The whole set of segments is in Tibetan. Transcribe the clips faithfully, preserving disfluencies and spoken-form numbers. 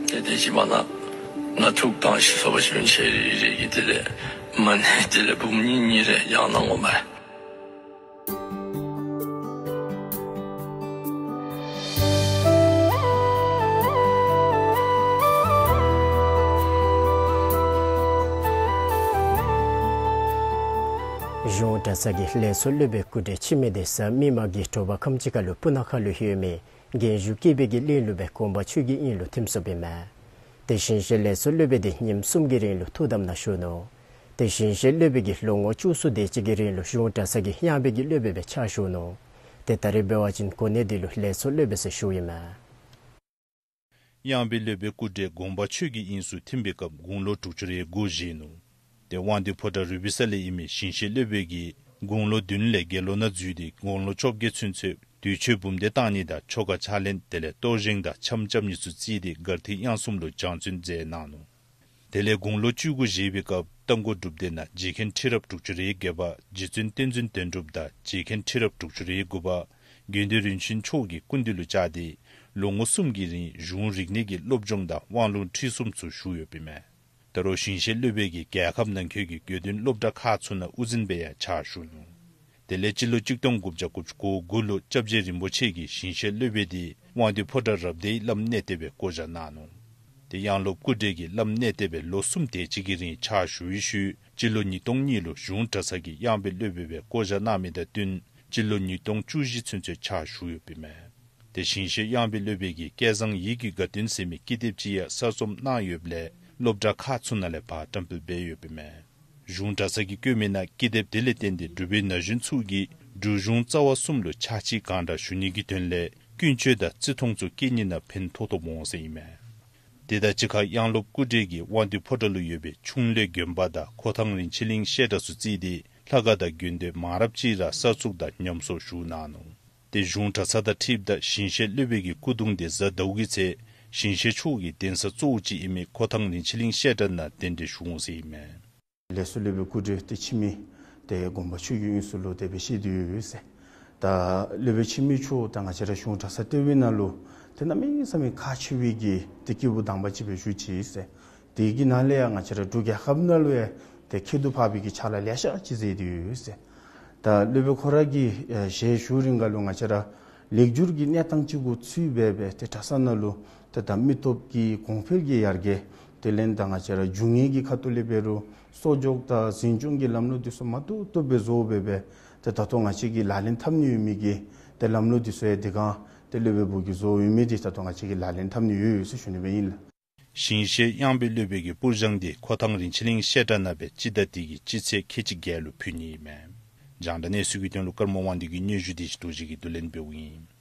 དེ་དེ་ཅི་མ་ན་ང་ཐུག་དང་ཤི་སོ་བ་ཤི་བན་ཆེ་རེ་རེ་གི་དེ་ལས་མ་ནེ་དེ་ལས་བུམ་གཉིས་གཉིས་རེ་ཡང་ན་ངོ་མ། གཞུང་གྲྭ་ཚང་གི་ལས་ཚོགས་སློབ་དཔོན་སྐུ་བགྲེས་འཆི་མེད་བདེ་གསལ་མི་དམངས་ཀྱི་དྲོ་པ་ཁམས་ཀྱི་ཁ་ལུ་སྤུ་ན་ཁ་ལུ་ཡོད་མི་རྒན་གཞོན་སྐྱེས་པའི་གི་གླིང་ལུ་བའི་དགོངས་པ་ཆོས་ཀྱི་དབྱིངས་ལུ་ཐིམ་སོ་བའི་མ། དེ་ཞིང་གཤེགས་ལས་ཚོགས་སློབ་དཔོན་དེ་ཉིནམ་གསུམ་གྱི་རིང་ལུ་ཐུགས་དམ་ནང་བཞུགས་ནུག་དེ་ཞིང་གཤེགས་སློབ་དཔོན་གྱིས་ལོ་ངོ་བཅུ་གསུམ་དེ་ཅིག་གི་རིང་ལུ་གཞུང་གྲྭ་ཚང་གི་གཡང་འབོད་ཀྱི་སློབ་དཔོན་སྦེ་ཕྱག་ཞུ་ནུག་དེ་ད་རེས་འབད་བ་ཅིན་གོ་གནས་དེ་ལུ་ལས་ཚོགས་སློབ་དཔོན་ཟེར་ཞུཝ་ཨིན་མས། གཡང་འབོད་སློབ་དཔོན་སྐུ་བགྲེས་དགོངས་པ་ཆོས་ཀྱི་དབྱིངས་སུ་ཐིམ་པའི་སྐབས་དགུང་ལོ་དྲུག་ཅུ་རེ་དགུ་བཞེས་ནུག་དེ་དབང་འདུས་ཕོ་བྲང་རུས་པའི་ས་ལས་ཨིན་མི་ཞིང་གཤེགས་སློབ་དཔོན་གྱིས་དགུང་ལོ་བདུན་ལས་དགེ་སློང་ནང་འཛུལ་ཏེ་དགུང་ལོ་བཅོ་བརྒྱད་ཚུན་ཚོད་དུས་མཆོད་འབུམ་སྡེ་བཏང་ནི་དང་ཆོ་ག་ཕྱག་ལེན་དེ་ལས་གཏོར་བཞེངས་དང་འཆམ་འཆམ་ཉིས་སུ་བརྩིས་ཏེ་མགར་ཐིག་དབྱངས་གསུམ་ལུ་སྦྱང་བརྩོན་མཛད་གནང་ནུག་དེ་ལས་དགུང་ལོ་བཅུ་དགུ་བཞེས་པའི་སྐབས་རྟ་མགོ་སྒྲུབ་སྡེ་ནང་རྗེ་མཁན་ཁྲི་རབས་དྲུག་ཅུ་རེ་བརྒྱད་པ་རྗེ་བཙུན་བསྟན་འཛིན་དོན་གྲུབ་དང་རྗེ་མཁན་ཁྲི་རབས་དྲུག་ཅུ་རེ་དགུ་པ་དགེ་འདུན་རིན་ཆེན་མཆོག་གི་སྐུ་མདུན་ལུ་བཅར་ཏེ་ལོ་ངོ་གསུམ་གྱི་རིང་གཞུང་རིག་གནས་ཀྱི་སློབ་སྦྱོང་དང་དབང་ལུང་ཁྲིད་གསུམ་ཚུ་ཞུས་ཡོདཔ་ཨིན་མས། ད་རུང་ཞིང་གཤེགས་སློབ་དཔོན་གྱིས་རྒྱལ་ཁབ་ནང་འཁོད་ཀྱི་དགེ་འདུན་སློབ་གྲྭ་ཁག་ཚུ་ནང་དབུ་འཛིན་སྦེ་ཡང་ཕྱག་ཞུ་ནུག་དེ་ལས་སྤྱི་ལོ་གཅིག་སྟོང་དགུ་བརྒྱ་དགུ་བཅུ་གོ་དགུ་ལུ་སྐྱབས་རྗེ་རིན་པོ་ཆེ་གིས་ཞིང་གཤེགས་སློབ་དཔོན་དེ་དབང་འདུས་ཕོ་བྲང་རབ་སྡེའི་བླམ་གནས་བརྟན་སྦེ་བསྐོ་བཞག་གནང་ནུག་དེ་གཡང་སློབ་སྐུ་བགྲེས་ཀྱིས་བླམ་གནས་བརྟན་སྦེ་ལོ་གསུམ་དེ་ཅིག་གི་རིང་ཕྱག་ཞུ་བའི་ཤུལ་སྤྱི་ལོ་ཉིས་སྟོང་གཉིས་ལུ་གཞུང་གྲྭ་ཚང་གི་གཡང་འབོད་སློབ་དཔོན་སྦེ་བསྐོ་བཞག་གནང་མི་དང་བསྟུན་སྤྱི་ལོ་ཉིས་སྟོང་བཅུ་བཞི་ཚུན་ཚོད་ཕྱག་ཞུ་ཡོདཔ་ཨིན་མས། དེ་ཞིང་གཤེགས་གཡང་འབོད་སློབ་དཔོན་གྱིས་སྐལ་བཟང་ཡིད་ཀྱི་དགའ་སྟོན་ཟེར་མི་ཀི་དེབ་ཅིག་ཡང་གསར་རྩོམ་གནང་ཡོདཔ་ལས་སློབ་གྲྭ་ཁག་ཚུ་ནང་ལས་ཕར་བཀྲམ་སྤེལ་འབད་ཡོདཔ་ཨིན་མས། གཞུང་གྲྭ་ཚང་གིས་བཀོད་མི་ནང་ཀི་དེབ་དེ་ལས་བརྟེན་ཏེ་འབྲུག་པའི་ན་གཞོན་ཚུ་གིས་འབྲུག་གཞུང་རྩ་བ་གསུམ་ལུ་ཕྱག་ཕྱིད་གང་དྲག་ཞུ་ནི་གི་དོན་ལས་ཀུན་སྤྱོད་དང་བརྩི་མཐོང་ཚུ་བསྐྱེད་ནི་ནང་ཕན་ཐོགས་ཐོགས་འོང་ཟེར་ཨིན་མས། དེ་དང་གཅིག་ཁར་གཡང་སློབ་སྐུ་བགྲེས་ཀྱིས་དབང་འདུས་ཕོ་བྲང་ལུ་ཡོད་པའི་ཆུང་ལོའི་དགོན་པ་དང་ཁོ་ཐང་རིན་ཆེན་གླིང་བཤད་གྲྭ་ཚུ་བརྩིས་ཏེ་ལྷ་ཁང་དང་དགོན་སྡེ་མང་རབས་ཅིག་ར་གསར་བཙུགས་དང་ཉམས་གསོ་ཞུ་གནང་ནུག་དེ་གཞུང་གྲྭ་ཚང་དང་འཁྲིལཝ་ད་ཞིང་གཤེགས་སློབ་དཔོན་གྱི་སྐུ་གདུང་དེ་གཟའ་ཟླཝ་གི་ཚེ་ཞིང་གཤེགས་མཆོག་གི་གདན་ས་གཙོ་བོ་ཅིག་ཨིན་མི་ཁོ་ཐང་རིན་ཆེན་གླིང་བཤད་གྲྭ་ནང་གདན་འདྲེན་ཞུ་འོང་ཟེར་ཨིན་མས། ལས་ཚོགས་སློབ་དཔོན་སྐུ་བགྲེས་དེ་འཆི་མེད་དེ་དགོངས་པ་ཆོས་ཀྱི་དབྱིངས་སུ་ལུ་དེ་སྦེ་གཤེགས་ཏེ་ཡོད་ཟེར། ད་སློབ་དཔོན་འཆི་མེད་མཆོག་ད་ང་བཅས་ར་གཞུང་གྲྭ་ཚང་ལྟེ་བའི་ནང་ལུ་དེ་གནམ་མེད་ས་མེད་ཁག་ཆེ་བའི་གི་དེ་སྐྱེས་བུ་དམ་པ་ཅིག་སྦེ་བཞུགས་ཅི་ཟེར། དེ་གི་ནང་ལས་ཡང་ང་བཅས་ར་འབྲུག་རྒྱལ་ཁབ་ནང་ལུ་ཡང་དེ་ཁྱད་དུ་འཕགས་པའི་གི་ཕྱག་ལཱ་ལེ་ཤ་ཅིག་མཛད་དེ་ཡོད་ཟེར། ད་སློབ་དཔོན་ཁོ་ར་གི་ཞལ་བཞུགས་རིང་ཁ་ལུ་ང་བཅས་ར་ལེགས་སྒྱུར་གྱི་གནས་སྟངས་ཅིག་གུ་ཚུད་སྦེ་སྦེ་དེ་གྲྭ་ཚང་ནང་ལུ་དེ་ད་མི་སྟོབས་ཀྱི་གོང་འཕེལ་གྱི་ཡར་རྒྱས་དེ་ལས་ད་ང་བཅས་ར་རྒྱུ་དངོས་ཀྱི་ཁ་ཐུག་ལས་འབད་རུང་གསོག་འཇོག་དང་འཛིན་སྐྱོང་གི་ལམ་ལུགས་འདི་ཚུ་མ་བཏུབ་བཏུབ་སྦེ་བཟོ་སྦེ་སྦེ་དེ་ད་ལྟོ་ང་བཅས་ཀྱིས་ལག་ལེན་འཐབ་ནི་ཡོད་མི་གི་དེ་ལམ་ལུགས་འདི་ཚུ་ཡང་དེ་གང་དེ་སློབ་དཔོན་བུ་གིས་བཟོ་ཡོད་མི་འདི་ད་ལྟོ་ང་བཅས་ཀྱིས་ལག་ལེན་འཐབ་ནི་ཡོད་ཡོད་ཟེར་ཞུ་ནི་སྦེ་ཨིན་ལགས། ཞིང་གཤེགས་གཡང་འབོད་སློབ་དཔོན་གྱི་སྤུར་སྦྱངས་དེ་ཁོ་ཐང་རིན་ཆེན་གླིང་བཤད་གྲྭ་ནང་སྦེ་སྤྱི་ཟླ་འདི་གི་སྤྱི་ཚེས་ཁལ་གཅིག་བརྒྱད་ལུ་ཕུལ་ནི་ཨིན་མས། རྒྱང་བསྒྲགས་གནས་ཚུལ་གྱི་དོན་ལུ་ཀརྨ་དབང་འདུས་ཀྱི་སྙན་ཞུ་དེ་ཞིག་རྡོ་རྗེ་གིས་བསྡུ་ལེན་འབདཝ་ཨིན།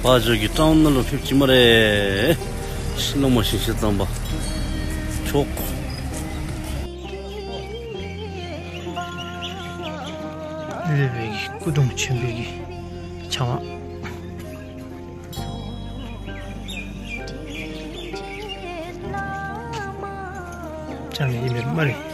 ཕར་ཕྱོགས་ཀྱི་ཀྲང་ནང་ལུ་ཕེབས་ཅི་སྨ་རེ། སློབ་མ་ཞིང་གཤེགས་དམ་པ་མཆོག་སློབ་དཔོན་གྱི་སྐུ་གདུང་ཆེན་པོའི་གི་ཕྱག་དབང་། ཅང་ནི་ཡིན་པའི་སྨ་རེ།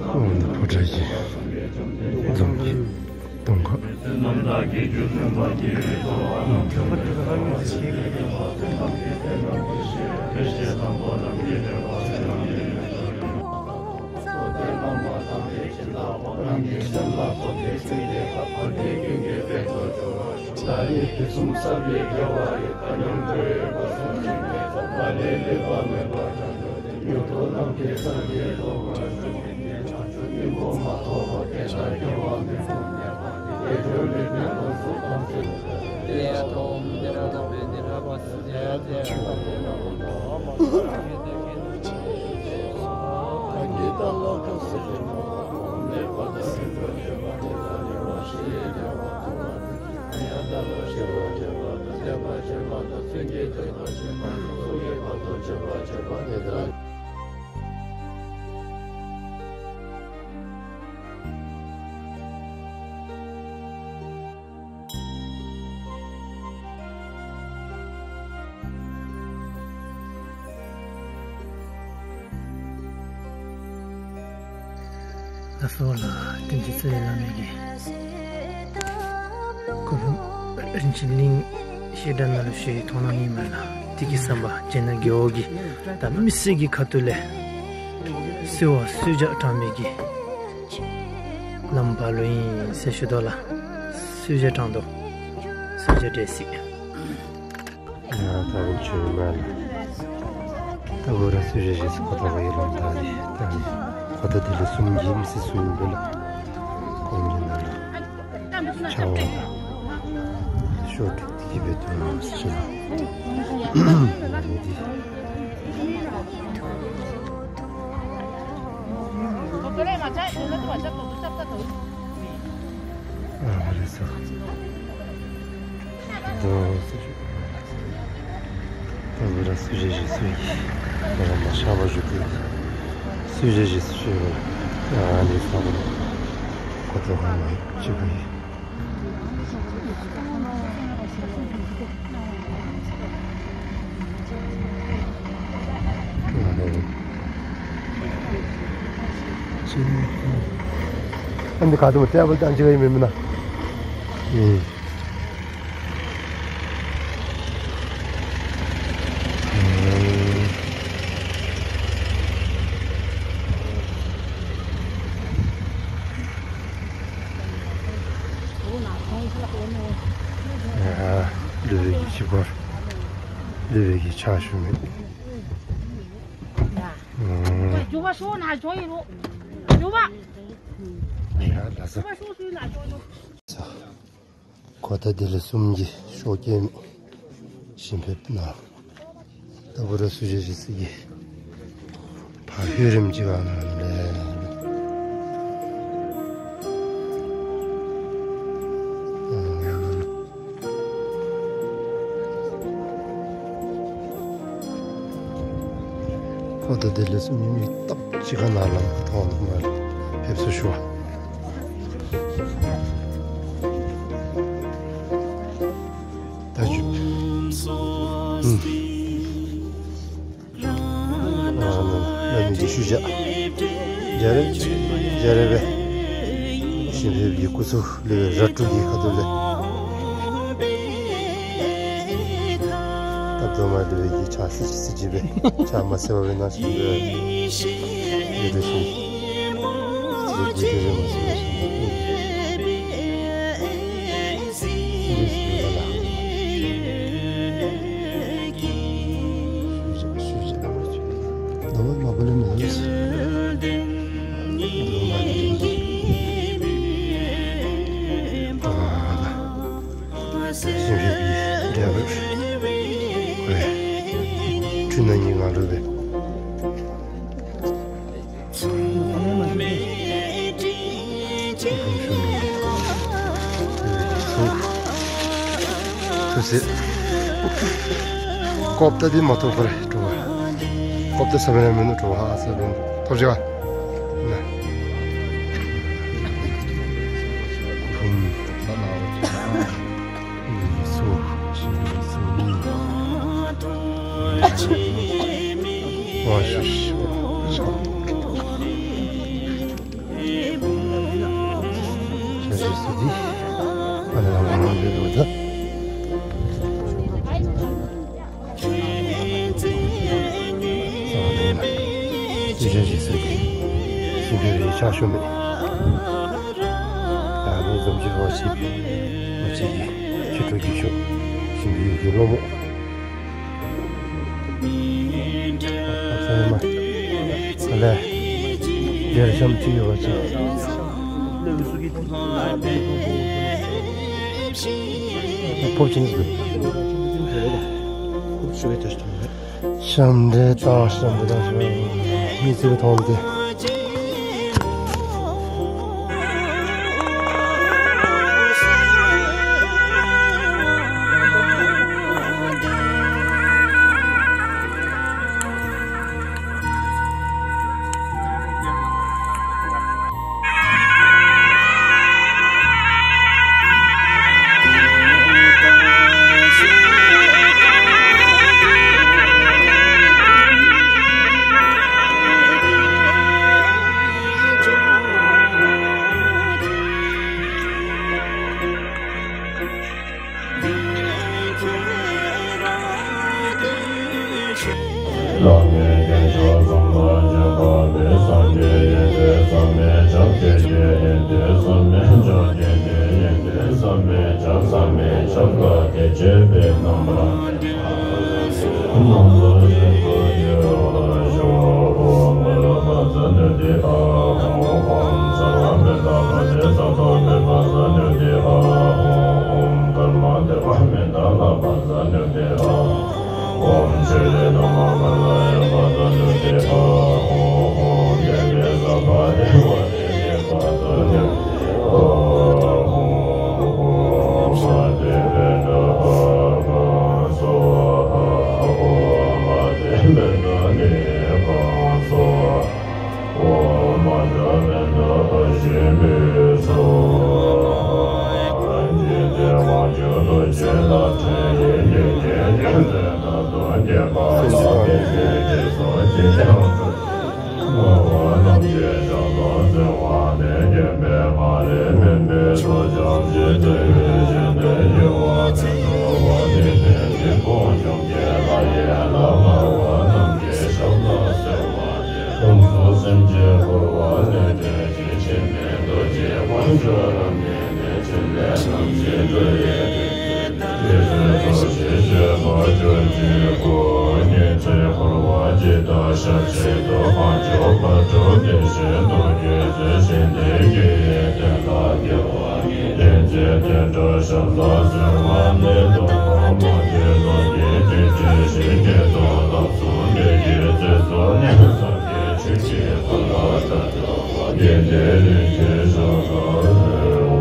ཨོཾ་ཕོ་བྲང་གི་འཛོམས་ཀྱི་གདུང་ཁ། ལགས་སོ་ལགས། བསྟན་འཛིན་རྩ་བའི་བླ་མའི་གི་སྐུ་ཕུང་རིན་ཆེན་གླིང་བཤད་གྲྭ་ནང་ལ་བཞུགས་ཡོད། མཐོང་སྣང་ཡིན་མེད་ལགས། དེ་གི་ཟམ་པ་བྱས་ན་རྒེད་འོག་གི་ད་མི་སེར་གྱི་ཁ་ཐུག་ལས་གསོལ་བ་གསོལ་ཇ་དྲངས་པའི་གི་ལམ་བར་ལོ་ཡིན་ཟེར་ཞུ་དོ་ལགས། གསོལ་ཇ་དྲངས་དོ། གསོལ་ཇ་འདྲེས་སྲིད། ཡང་ད་རིང་ཆོས་མ་ལ། ད་བོ་ར་སུ་རེ་རེ་སུ་ཁོ་ཐག་ཡི་ལོང་ད་རེ་ད་རེ། ཁོ་ཐག་དེ་ལས་གསུམ་གྱི་མི་སེར་སུ་ཡིན་པ་ལ། ཁོང་གི་ནང་ལ་ཆ་བ་ལ་ཤོག་དྲུག་དེ་གི་བེད་དུ་ལོང་སི་ཆེ་ལ། འདི། ཨ་རེ་སོ། དོ་སི་ཆུ། ད་བུ་ར་སུ་རེ་རེ་སུ་ཡི། ད་མ་ཤ་བ་ཞུ་དེ། སུ་རེ་རེ་སུ་ཞུ་བ། ཨ་ནི་ས་བ། ཁོ་ཚོ་ཧ་མ་ཡི་ཅི་བ་ཡི། ཨ་ནི་ཁ་ཐུག་ཊེ་བལ་དང་ཅི་ག་ཡི་མི་མི་ན། ཨེ། ལུས་པའི་གི་ཕྱི་བར། ལུས་པའི་གི་ཕྱག་ཞུ་མེད། ཨུམ། ཡ་ལ་ས། ཁོ་ད་དེ་ལས་གསུམ་གྱི་ཤོག་སྐྱེས་མེད། ཞིང་ཕེབས་ན། ད་བུ་ར་སུ་ཞིག་ཞིག་སྲིད་ཀྱི། ཕ་ཧུ་རིམ་གྱི་བ་ན་ལས། ཁོ་ད་དེ་ལས་གསུམ་གྱི་མིག་སྟབས་གཅིག་ག་ན་ལམ་མཐོང་མ་ཕེབས་བསུ་ཞུ་བ། ད་ཅུ། ཨུམ། ཨ་ནི་ལ་མི་གི་ཤུ་བྱ། རྒྱ་རེ། རྒྱ་རེ་བས། ཞིང་ཕེབས་ཀྱི་སྐུ་ཚུགས་ལུས་པའི་ར་ཕྲུག་གི་ཁ་ཐུག་ལས། སྟབས་བདེ་མ་ལུས་པའི་གི་ཕྱག་སྲིད་སྲིད་ཅི་བས། ཕྱག་མ་སེར་བ་བའི་ནང་བཞིན་དུ། ཡོད་དུ་ཞིག་འཕྲུལ་སྣ་ཉིན་ང་རུ་བས། ཐུབ་སྲིད། ཀོབ་ཏ་དེ་མ་ཐོབ་ཁར་འགྲོ་བ། ཀོབ་ཏ་ས་བོན་མི་ནུ་འགྲོ་བ་ཧ་ས་བོན་ཐོབ་ཅིག་བ། ཧུམ། སོ། སོ། ཝ་ཤ་ཤ། ཤ་ཤ་སི་ཏི། ཨ་ལ་ལ་ལ་ལ་ལ། ཤ་ཤ་སི་ཏི། ཤིང་ཕེབས་པའི་ཕྱག་ཞུ་མེད། ཡང་ནི་འཛོམས་ཆེན་རོགས་ཞེས་པའི་ང་བཅས་ཀྱི་ཆོས་གྲོགས་རྒྱུན་ཞུགས་ཞིང་འདུས་ཀྱི་སློབ་མ། ཨ་ས་ཡ་མ་ལས་འདིར་བཤམས་བཅུག་ཡོད་པ་ཅིག་ཕོབ་ཕྱིན་ཟིན། བཤམས་འདྲེ་དང་བཤམས་འདྲེ་དང་བཤམས་མི་ཚེ་གི་ཐོག་ཏུ། བླ་མེད་རྒྱལ་མཆོག་གསུམ་ལ་བརྗོད་པ་མེད། སངས་རྒྱས་ཡོན་ཏན་བསམ་མེད་ཁྱབ། སྐྱེ་མཆེད་ཡོན་ཏན་བསམ་མེད་ཁྱབ། སྐྱེ་མཆེད་ཡོན་ཏན་བསམ་མེད་ཁྱབ། བསམ་མེད་ཁྱབ་ལ་དེ་སྤྱོད་པའི་རྣམ་པར། རྣམ་པར་ཤེས་པ་ཡོད་པར་ཤོག་ཨོཾ་མ་ལ་བཛྲ་ནོ་ཏེ་ཨཱཿཧཱུྃ། ཨོཾ་ས་བ་མེ་ཏ་བ་ཏེ་ས་བ་མེ་བཛྲ་ནོ་ཏེ་ཨཱཿཧཱུྃ། ཨོཾ་ཀརྨ་དེ་བ་མེ་ཏ་ལ་བཛྲ་ནོ་ཏེ་ཨཱཿཧཱུྃ། ཨོཾ་ཤྲཱི་ལེ་ན་མ་ཀ་ལ་ཡ་བཛྲ་ནོ་ཏེ་ཨཱཿཧཱུྃ། ཨོཾ་དེ་བེ་ས་བ་དེ་བ་ཏེ་ཏེ་བཛྲ་ནོ་ཏེ་ཨཱཿཧཱུྃ། ཨོཾ་མ་དེ་བེ་ཏ་ཨཱཿཧཱུྃ་སྭཱ་ཧཱ། ཨོཾ་མ་དེ་བེ་ཏ་ནི་ཧཱུྃ་སྭཱ་ཧཱ། ཨོཾ་མ་དེ་བེ་ཏ་ཨ་ཞེ་མི་སྭཱ་ཧཱ། འཇིག་རྟེན་དབང་ཕྱུག་ཐུགས་རྗེ་ལ་འཕྲིན་ཡིག་འདི་ཉིད་ཉན་ཐོས་དག་ཏུ་གཉེར་པ་ལ་དེ་ནས་ཅི་གསུང་ཅི་སྙམ་དུ། བསྔོ་བ་རྣམས་ཀྱི་ཞབས་ལ་གསོལ་བ་འདེབས། མཁྱེན་པའི་མ་ལུས་མུན་པའི་ཚོགས་འཇོམས་ཤིང་། བདུད་ཀྱི་ཞིང་དུ་ཡུར་བ་དེ་འགྲོ་བ་དེ་ནས་འཇིགས་སྐོམ་བཅོམ་གྱིས་བརླག་ཡས་ལ། བསྔོ་བ་རྣམས་ཀྱི་ཞབས་ལ་གསོལ་བ་འདེབས། དུག་གསུམ་སེམས་ཅན་འཁོར་བ་ལས་སྒྲོལ་བྱེད། འཆི་མེད་རྡོ་རྗེ་དཀོན་མཆོག་རབ་གནས་ནས། ཕྲིན་ལས་རྣམ་བཞི་སྤྲུལ་པའི་རིག་འཛིན་ཏེ། རྗེ་བཙུན་སྟོབས་ཆེན་སྤྱོད་པ་སྤྱོད་ཆེན་པོ། ཉི་ཚེ་འཁོར་བ་འཇིག་དང་ཞག་གཅིག་ཏུ། གང་བྱུང་བར་དུ་བདེ་ཞིང་སྡུག་བསྔལ་སེལ། ཞི་བདེ་དགེ་བའི་དོན་ལ་དགེ་བ་བསྔོ། བསྟན་འཛིན་བདེ་འགྲོ་ཞབས་ལ་གསོལ་བ་འདེབས། གདུང་བ་མ་ཆོད་ལོངས་སྤྱོད་རྒྱུ་འབྲས་ཞིང་། བསྐྱེད་རྫོགས་ལམ་གསུམ་བདེ་སྐྱིད་སྩལ་ཚོགས་གནས། སངས་རྒྱས་ཆོས་ཀྱི་འཁོར་ལོ་བདག་འགྲུབ་པ། དགེ་འདུན་རིན་ཆེན་ཞབས་ལ་གསོལ་བ་འདེབས།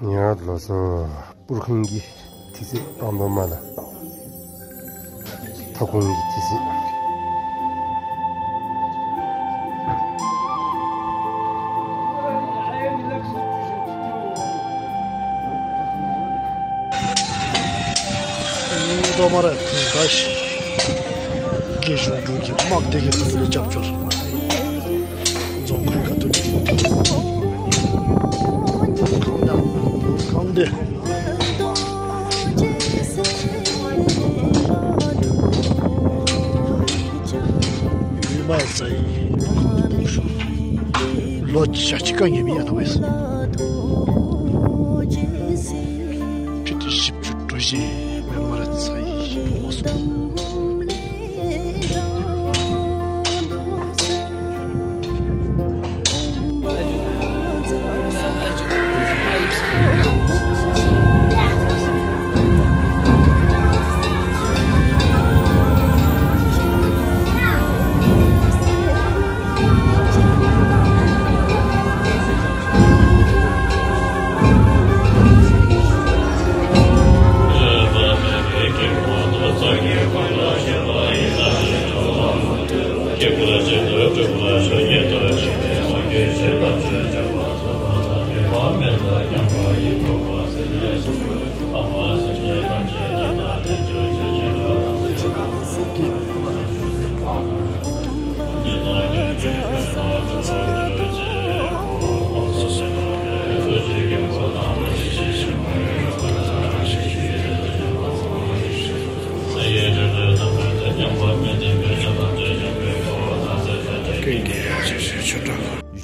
ཉལ་ལ་སོ། སྤུར་ཁང་གི་ཐིག་ཚད་བཏང་དོ་མ་ལ། ཐབ་ཁུང་གི་ཐིག་ཚད། ཏོ་མ་ར་ད་ཤི། རྒྱལ་གཞུང་གྲོང་ཁྱེར་དམག་སྡེ་གི་ཐོག་ལ་སྐྱབས་བཅོལ། རྫོང་ཁུལ་ཁ་ཐུག་གི་ཁང་བདག་ཁང་སྡེ། ཡུལ་མ་ས་ཡི་ལོ་བརྒྱ་ཆ་གཅིག་ཀ་ཉེ་མི་ཡ་ཐོ་བས། ཁྲི་བཞི་བཅུ་གྲུ་བཞི་མེ་མར་ཚ་ཡི་ཕོ་སོ།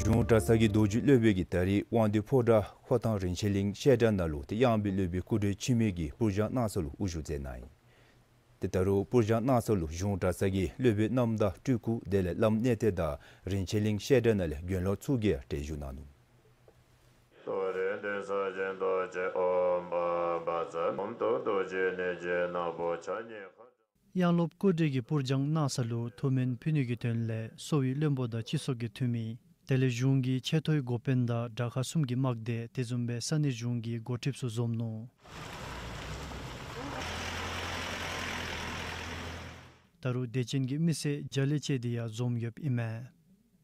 གཞུང་གྲྭ་ཚང་གི་རྡོ་རྗེ་སློབ་དཔོན་གྱིས་ད་རེས་དབང་འདུས་ཕོ་བྲང་ཁོ་ཐང་རིན་ཆེན་གླིང་བཤད་གྲྭ་ནང་ལུ་ཏེ་དབྱངས་པའི་སློབ་དཔོན་སྐུ་བགྲེས་འཆི་མེད་ཀྱི་པུར་སྦྱང་གནང་ས་ལུ་དབུ་བཞུགས་མཛད་གནང་ཡི། ཏེ་ད་རུང་པུར་སྦྱང་གནང་ས་ལུ་གཞུང་གྲྭ་ཚང་གི་སློབ་དཔོན་རྣམ་དག་སྤྲུལ་སྐུ་དེ་ལས་བླམ་གནས་བརྟན་དང་རིན་ཆེན་གླིང་བཤད་གྲྭ་ནང་ལས་དགེ་སློང་ཚུ་གིས་གྲལ་བཞུགས་གནང་ནུག། དབྱངས་སློབ་སྐུ་བགྲེས་ཀྱི་པུར་སྦྱང་གནང་ས་ལུ་ཐུགས་སྨོན་ཕུལ་ནི་གི་དོན་ལས་གསོ་བའི་བློན་པོ་དང་སྤྱི་ཚོགས་ཀྱི་འཐུས་མི་དེ་ལས་གཞུང་གི་ཆེ་མཐོའི་འགོ་དཔོན་དང་དྲག་ཁག་གསུམ་གྱི་དམག་སྡེ་དེ་བཟུམ་སྦེ་ས་གནས་གཞུང་གི་འགོ་ཁྲིདཔ་ཚུ་འཛོམས་ནུག། ད་རུང་དད་ཅན་གྱི་མི་སེར་བརྒྱ་ལས་བཅད་དེ་ཡང་འཛོམས་ཡོདཔ་ཨིན་མས།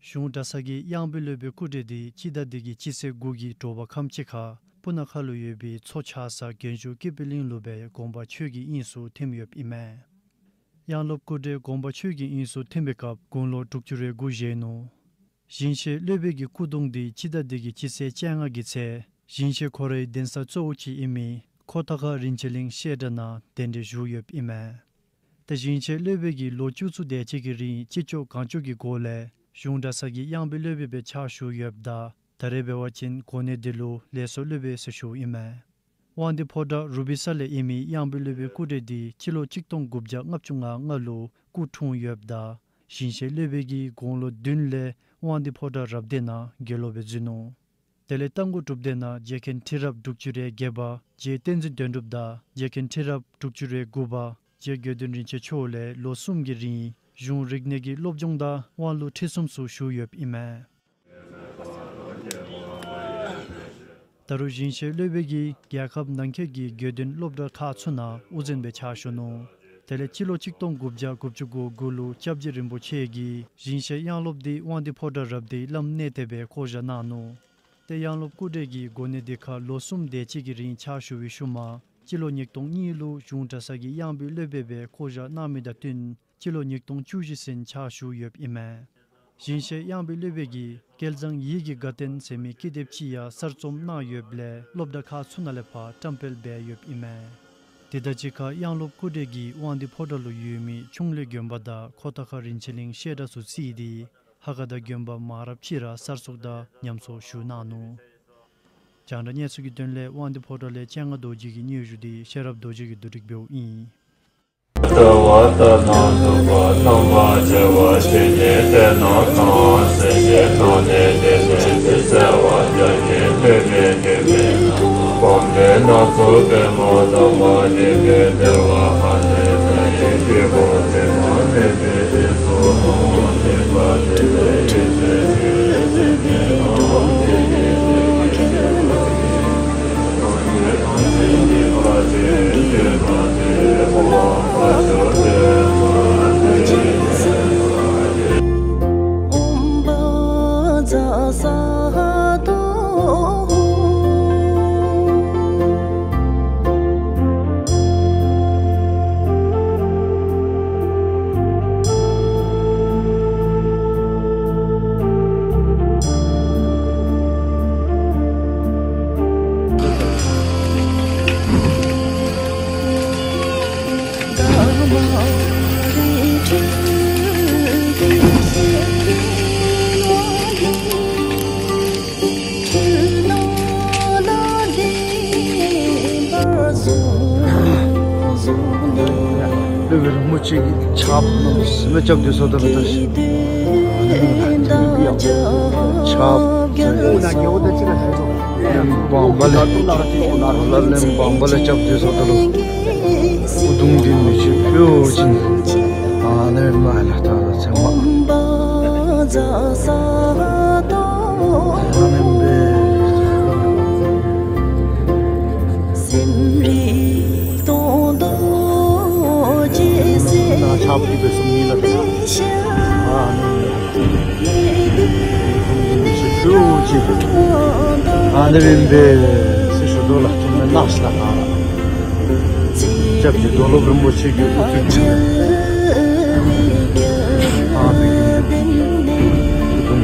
གཞུང་གྲྭ་ཚང་གི་དབྱངས་པའི་སློབ་དཔོན་སྐུ་བགྲེས་དེ་སྤྱི་ཟླ་འདི་གི་སྤྱི་ཚེས་དགུ་གི་དྲོ་པ་ཁམས་ཕྱེད་ཀ་སྤུ་ན་ཁ་ལུ་ཡོད་པའི་མཚོ་ཆགས་ས་རྒྱན་ཆུ་ཀི་པི་ལིང་ལུ་སྦེ་དགོངས་པ་ཆོས་ཀྱི་དབྱིངས་སུ་ཐིམ་ཡོདཔ་ཨིན་མས། དབྱངས་སློབ་སྐུ་བགྲེས་དགོངས་པ་ཆོས་ཀྱི་དབྱིངས་སུ་ཐིམ་པའི་སྐབས་དགུང་ལོ་དྲུག་ཅུ་རེ་དགུ་བཞེས་ནུག། ཞིང་གཤེགས་སློབ་དཔོན་གྱི་སྐུ་གདུང་དེ་སྤྱི་ཟླ་འདི་གི་སྤྱི་ཚེས་བཅོ་ལྔ་གི་ཚེ་ཞིང་གཤེགས་ཁོ་རའི་གདན་ས་གཙོ་བོ་ཅིག་ཨིན་མི་ཁོ་ཐང་ཁ་རིན་ཆེན་གླིང་བཤད་གྲྭ་ནང་གདན་འདྲེན་ཞུ་ཡོདཔ་ཨིན་མས། ཏེ་ཞིང་གཤེགས་སློབ་དཔོན་གྱིས་ལོ་བཅུ་ཚུ་དེ་ཅིག་གི་རིང་ཅི་ལྕོགས་གང་ལྕོགས་ཀྱི་སྒོ་ལས་གཞུང་གྲྭ་ཚང་གི་དབྱངས་པའི་སློབ་དཔོན་སྦེ་ཕྱག་ཞུ་ཡོདཔ་ད་ད་རེས་འབད་བ་ཅིན་གོ་གནས་འདི་ལུ་ལས་ཚོགས་སློབ་དཔོན་ཟེར་ཞུཝ་ཨིན་མས། དབང་འདུས་ཕོ་བྲང་རུ་སྦིས་ས་ལས་ཨིན་མི་དབྱངས་པའི་སློབ་དཔོན་སྐུ་བགྲེས་འདི་སྤྱི་ལོ་གཅིག་སྟོང་དགུ་བརྒྱ་ལྔ་བཅུ་ང་ལྔ་ལུ་སྐུ་འཁྲུངས་ཡོདཔ་ད་ཞིང་གཤེགས་སློབ་དཔོན་གྱིས་དགུང་ལོ་བདུན་ལས་དབང་འདུས་ཕོ་བྲང་རབ་སྡེ་ནང་དགེ་སློང་སྦེ་འཛུལ་ནུག། དེ་ལས་རྟ་མགོ་སྒྲུབ་སྡེ་ནང་རྗེ་མཁན་ཁྲི་རབས་དྲུག་ཅུ་རེ་བརྒྱད་པ་རྗེ་བསྟན་འཛིན་དོན་གྲུབ་དང་རྗེ་མཁན་ཁྲི་རབས་དྲུག་ཅུ་རེ་དགུ་པ་རྗེ་དགེ་འདུན་རིན་ཆེན་མཆོག་ལས་ལོ་གསུམ་གྱི་རིང་གཞུང་རིག་གནས་ཀྱི་སློབ་སྦྱོང་དང་དབང་ལུང་ཁྲིད་གསུམ་ཚུ་ཞུ་ཡོདཔ་ཨིན་མས། ད་རུང་ཞིང་གཤེགས་སློབ་དཔོན་གྱིས་རྒྱལ་ཁབ་ནང་འཁོད་ཀྱི་དགེ་འདུན་སློབ་གྲྭ་ཁག་ཚུ་ནང་དབུ་འཛིན་སྦེ་ཕྱག་ཞུ་ནུག། དེ་ལས་སྤྱི་ལོ་གཅིག་སྟོང་དགུ་བརྒྱ་དགུ་བཅུ་གོ་དགུ་ལུ་སྐྱབས་རྗེ་རིན་པོ་ཆེ་གིས་ཞིང་གཤེགས་དབྱངས་སློབ་འདི་དབང་འདུས་ཕོ་བྲང་རབ་སྡེའི་བླམ་གནས་བརྟན་སྦེ་བསྐོ་བཞག་གནང་ནུག། ཏེ་དབྱངས་སློབ་སྐུ་བགྲེས་ཀྱིས་གོ་གནས་འདི་ཁར་ལོ་གསུམ་དེ་ཅིག་གི་རིང་ཕྱག་ཞུ་བའི་ཤུལ་མ་སྤྱི་ལོ་ཉིས་སྟོང་གཉིས་ལུ་གཞུང་གྲྭ་ཚང་གི་དབྱངས་པའི་སློབ་དཔོན་སྦེ་བསྐོ་བཞག་གནང་མི་དང་བསྟུན་སྤྱི་ལོ་ཉིས་སྟོང་བཅུ་བཞི་ཚུན་ཕྱག་ཞུ་ཡོདཔ་ཨིན་མས། ཞིང་གཤེགས་དབྱངས་པའི་སློབ་དཔོན་གྱིས་བསྐལ་བཟང་ཡིད་ཀྱི་དགའ་སྟོན་ཟེར་མི་ཀི་དེབ་ཅིག་ཡང་གསར་རྩོམ་གནང་ཡོདཔ་ལས་སློབ་གྲྭ་ཁག་ཚུ་ནང་ལས་ཕར་བཀྲམ་སྤེལ་འབད་ཡོདཔ་ཨིན་མས། དེ་དང་གཅིག་ཁར་དབྱངས་སློབ་སྐུ་བགྲེས་ཀྱིས་དབང་འདུས་ཕོ་བྲང་ལུ་ཡོད་མི་ཁྱུང་ལུང་དགོན་པ་དང་ཁོ་ཐང་ཁ་རིན་ཆེན་གླིང་བཤད་གྲྭ་ཚུ་བརྩིས་ཏེ་ཧ་ཁ་དང་དགོན་པ་མང་རབས་ཅིག་ར་གསར་བཙུགས་དང་ཉམས་གསོ་ཞུ་གནང་ནུག། རྒྱང་བསྒྲགས་གནས་ཚུལ་གྱི་དོན་ལས་དབང་འདུས་ཕོ་བྲང་ལས་སྤྱན་སྔ་རྡོ་རྗེ་གི་སྙན་ཞུ་འདི་ཤེས་རབ་རྡོ་རྗེ་གིས་བསྡུ་སྒྲིག་འབདཝ་ཨིན། ལྟ་བ་ལྟར་སྣང་ཚུགས་པ་ཐམས་ཅད་པ་ཇི་སྙེད་བསྟན་ནོ་དང་། སེམས་ཅན་དང་ནི་དེ་བཞིན་དུ་བརྩེ་བ་རྒྱ་ཆེན་ཐོད་པའི་ཐོད་པའི་ནང་དུ་གོམས་པའི་སྣ་ཚོགས་པད་མོ་ལོ་མ་ནི་བའི་བདེ་བ་མ་ལུས་ནི་ཡིད་ཀྱི་བོ་དེ་མ་ནི་བའི་དེ་ཚོ་ལོ་མ་ནི་བ་དེ་ལས་ཡིད་ཀྱི་བོ་དེ་ནི་ནང་དེ་ཡིད་ཀྱི་བོ་དེ། ལུས་པའི་རི་མོ་གཅིག་གིས་ཆརཔ་རྣམས་ཟིན་ན་རྐྱབ་སྡོད་སོ་ད་ལ་ད་ཞིག་ཆརཔ་ཚ་ཡོད་ཡ། ཆརཔ་ཚ་ཡོད་ཡ། བམ་པ་ལས་ལ་ལེན་བམ་པ་ལས་རྐྱབ་སྡོད་སོ་ད་ལ། སྐུ་གདུང་འདི་མི་ཕྱེད་ཕུལ་ཅིན། ཨ་ནེ་མ་ལ་ད་ལ་ཚེ་མ། ཨ་ནེ་མེ། སེམས་རིག་སྟོང་རྡོ་རྗེ་སེམས། ཆརཔ་འདི་བས་སོ་མི་ལ་ད། ཨ་ནེ། ཨ་ནི་རིམ་པས་སི་ཞུ་དོ་ལ་ཐུག་ནས་ནགས་ལ་ཧ་ལ་སྐྱབས་ཀྱི་རྡོ་སློབ་རིན་པོ་ཆེ་གི་དབུ་ཁྲིད་ཨ་ནི་རིམ་པས་ཐུག་དུང་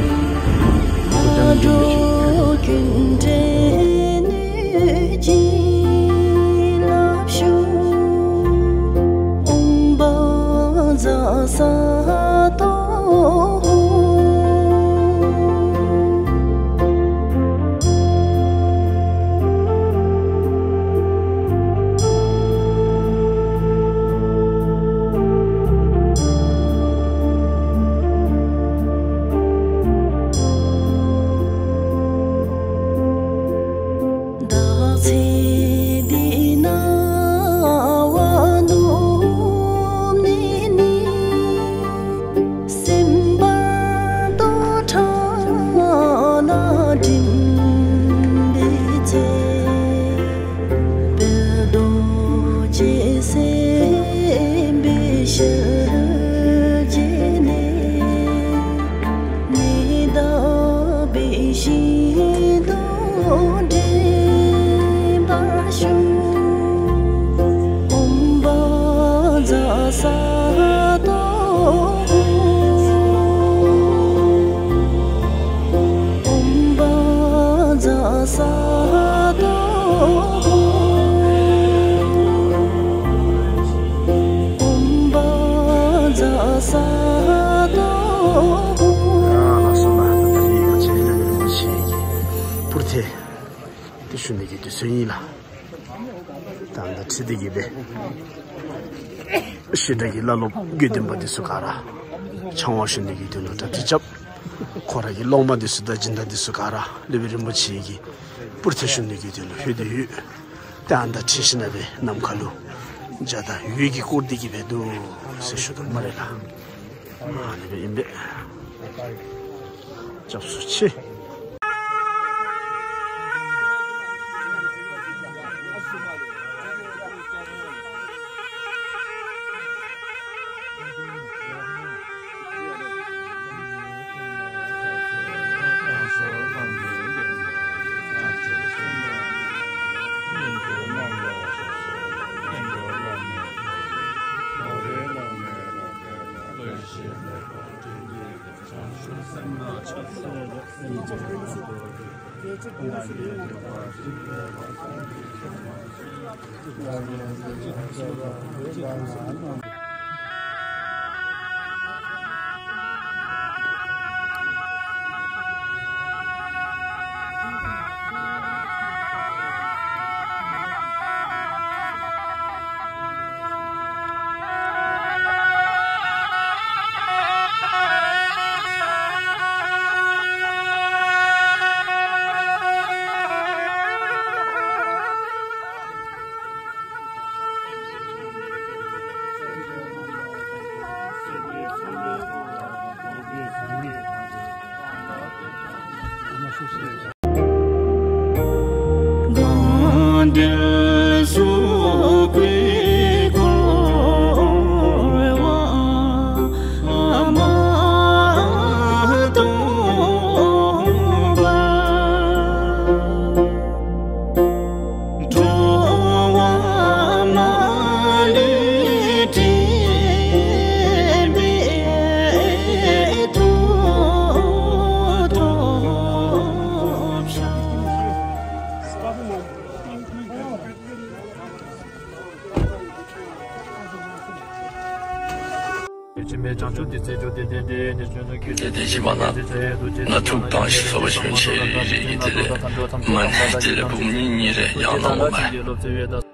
ཐུག་ཅང་རིན་པོ་ཆེ། སྤུར་ཐེ། དེ་ཞུ་ནི་གི་དུས་ཚོད་ཡིན་ལ། ད་ལྟ་ཁྲི་དེ་གི་བེ། ཤེས་འདྲ་གི་བླ་སློབ་དགེ་འདུན་པ་དེ་ཚོ་ག་ར། ཆང་བ་ཞུ་ནི་གི་དུས་ལ་གྲ་སྒྲིག་རྒྱབ། ཁོ་ར་གི་སློབ་མ་དེ་ཚོ་དང་སྦྱིན་བདག་དེ་ཚོ་ག་ར་སློབ་དཔོན་རིན་པོ་ཆེ་གི་སྤུར་ཐེ་ཞུ་ནི་གི་དུས་ལ་ལྷོད་དེ་ཡོད། ད་ལྟ་ཁྲི་ཤི་ན་བེ་ནམ་མཁའ་ལུ། འཇའ་དང་འོད་ཀྱི་སྐོར་དེ་གི་བེ་འདུག་ཟེར་ཞུ་དུ་མ་རེད་ལ། ཨ་ནི་བེ་ཡིན་པེ། སྐྱབས་སུ་མཆི། དེ་དེ་ཕྱི་མ་ལ་ང་ཐུག་དང་ཞིག་སོ་བ་ཞིག་ཆེ་རེ་རེ་ཡིན་དེ་ལས་མ་ནས་དེ་ལས་བུ་མོ་གཉིས་གཉིས་རེ་ཡང་ལ་འོ་མ།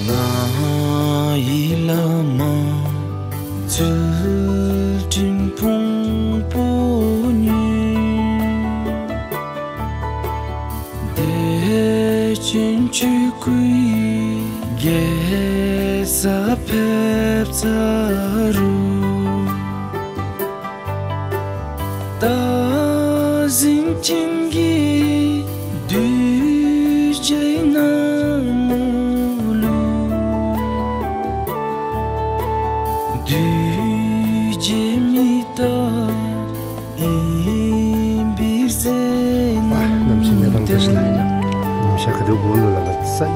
ང་ཡི་བླ་མ་ཚུལ་ཁྲིམས་ཕུང་པོ། རྒྱལ་ས་ཕེབས་ཚར་རུ། རྟག་འཛིན་ཅན་གྱི་གདུལ་བྱའི་སྣང་ངོ་ལུ། གདུལ་བྱའི་མིག་ལྟར། ཨིན་པི་ཟེ་ནམ་ཤི་ནེ་རང་ཏེ་ཤི་ལ་ཡ། ནམ་ཤ་ཁ་དུ་གོ་ལོ་ལ་ལ་ས།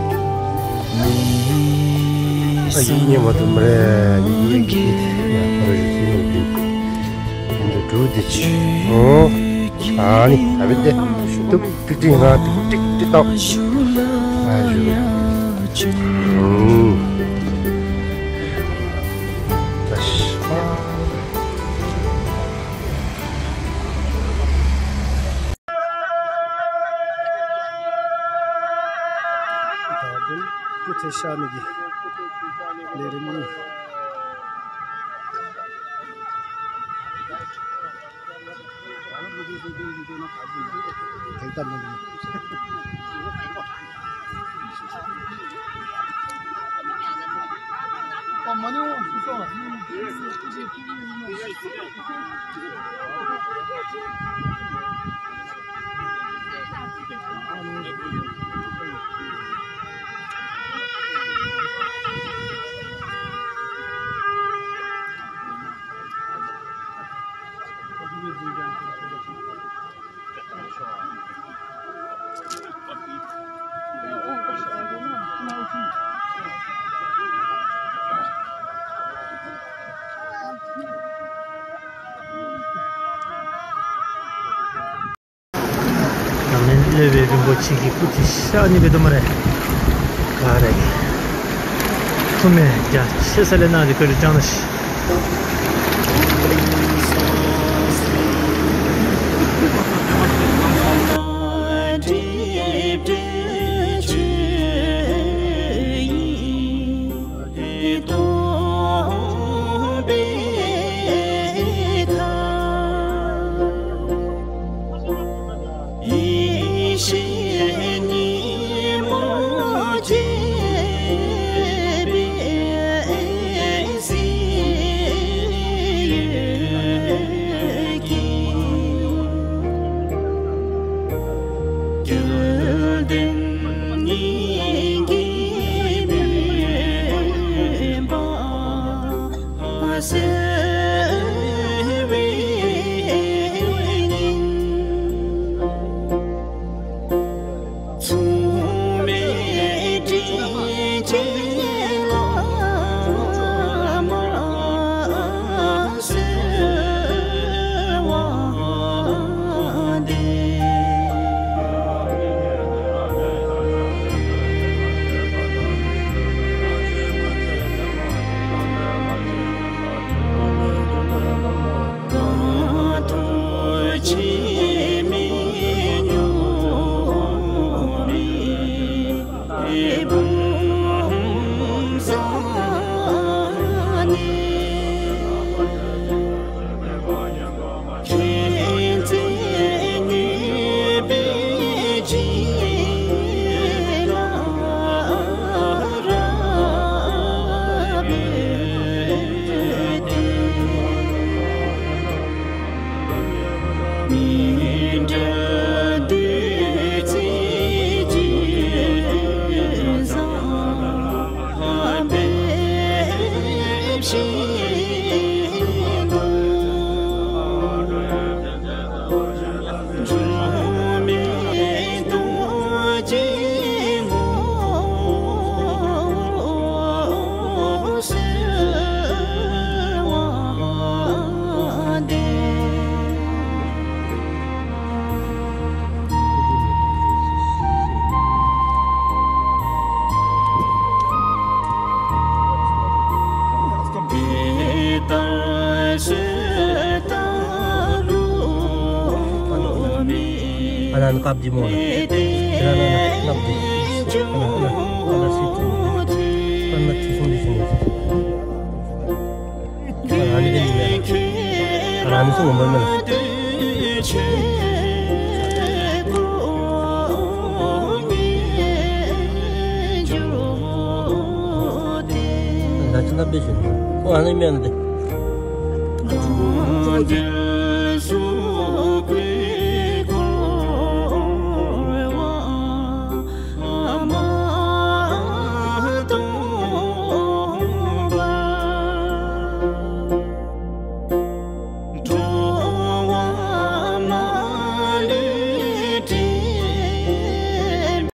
ཨ་ཡི་ཉེ་མ་དུ་མ་རེ་ཡི་ཡི་ཡ་ཁོ་རེ་ཡི་ནོ་དུ། ཨིན་དུ་དུ་དི་ཆི་ཨོ། ཨ་ནི་ད་བི་ཏེ་ཏུག་ཏི་ཏི་ང་ཏུག་ཏི་ཏི་ཏོ། ཨ་ཞུ། ཨུ། ད་ཤི། ད་དུང་སྐུ་ཚེ་ཤ་ནི་གི་ལས་རིམ་ནི། ཐེག་ད་མ་ནི། ནང་ལས་སློབ་དཔོན་རིན་པོ་ཆེ་གི་སྐུ་ཚེ་ཞབས་གཉིས་པའི་དུ་མ་རེད། ག་རེ། ཐུ་མེད་རྒྱ་ཆེ་ས་ལས་ན་དེ་ཀ་རི་ཅང་ན་ཤི། ཨ་ན་ན་ཀབ་ཇི་མོ་ལ། ཨ་ན་ན་ཀབ་ཇི། ཨ་ན་ན་ཨ་ན་སི་ཐུ། ཨ་ན་ཐི་སུང་ལི་ཤི་ནི། ཨ་ན་ནི་ཀ་ནི་མེ་ལ། ཨ་ན་ནི་སུང་མོ་མེ་ལ། ཁོ་ཨ་ནི་སྨན་དེ།